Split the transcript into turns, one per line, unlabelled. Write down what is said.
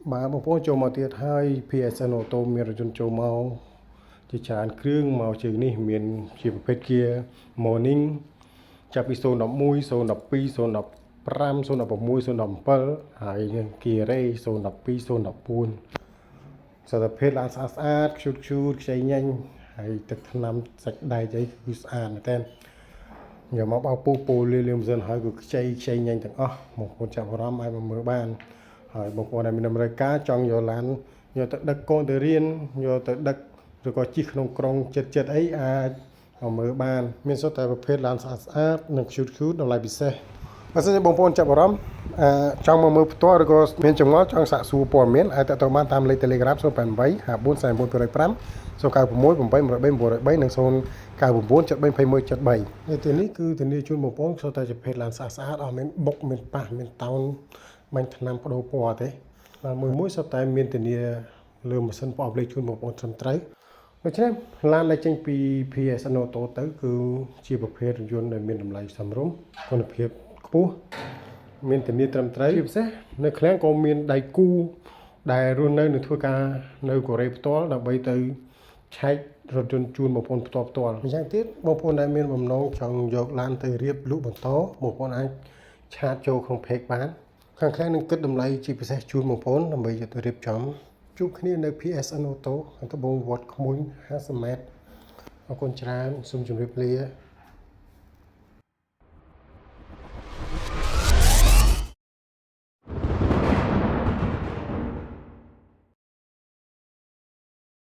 បាទបងប្អូនចូលមកទៀតហើយ PSN Auto មានរថយន្តចូលមកជាច្រើនគ្រឿងមកជើងនេះមានជាប្រភេទ Kia Morning ចាប់ពី011 012 015 016 017ហើយនឹង Kia Ray 012 014សារភាពឡានស្អាតស្អាតខ្ជូតខ្ជូតខ្ចីញញហើយទឹកថ្នាំសាច់ដែកអីគឺស្អាតមែនតើយកមកបោកពុះពូលាលាម៉ាស៊ីនហើយគឺខ្ចីខ្ចីញញទាំងអស់បងប្អូនចាប់អារម្មណ៍អាចមកមើលបានហើយបងប្អូនដែលមានតម្រូវការចង់យកឡានយកទៅដឹកកូនទៅរៀនយកទៅដឹកឬក៏ជិះក្នុងក្រុងចិត្តចិត្តអីអាចមកមើលបានមានសុទ្ធតែប្រភេទឡានស្អាតស្អាតនិងខ្ជូតខ្ជូតតម្លៃពិសេសបើសិនជាបងប្អូនចាប់អារម្មណ៍អឺចង់មកមើលផ្ទាល់ឬក៏មានចម្ងល់ចង់សាកសួរព័ត៌មានអាចទាក់ទងបានតាមលេខ Telegram 088 54 49 205 096 8 103 903និង099 73 21 73នៅទីនេះគឺធានាជូនបងប្អូនសុទ្ធតែជាប្រភេទឡានស្អាតស្អាតអត់មានបុកមានប៉ះមានតោនបាញ់ថ្នាំបដូរពណ៌ទេបាទមួយមួយសុទ្ធតែមានធានាលើម៉ាស៊ីនប្រអប់លេខជូនបងប្អូនត្រឹមត្រូវដូច្នេះឡានដែលចេញពី PSN Auto ទៅគឺជាប្រភេទរថយន្តដែលមានតម្លៃសមរម្យគុណភាពខ្ពស់មានធានាត្រឹមត្រូវជាពិសេសនៅឃ្លាំងក៏មានដៃគូដែលរស់នៅនិងធ្វើការនៅកូរ៉េផ្ទាល់ដើម្បីទៅឆែករថយន្តជូនបងប្អូនផ្ទាល់ផ្ទាល់ម្យ៉ាងទៀតបងប្អូនដែលមានបំណងចង់យកឡានទៅរៀបលក់បន្តបងប្អូនអាច chat ចូលក្នុង page បានខាងឃ្លាំងនឹងគិតតម្លៃជាពិសេសជូនបងប្អូនដើម្បីយកទៅរៀបចំជួបគ្នានៅ PSN Auto ខាងត្បូងវត្តក្មួយ50ម៉ែត្រអរគុណច្រើនសូមជម្រាបលា។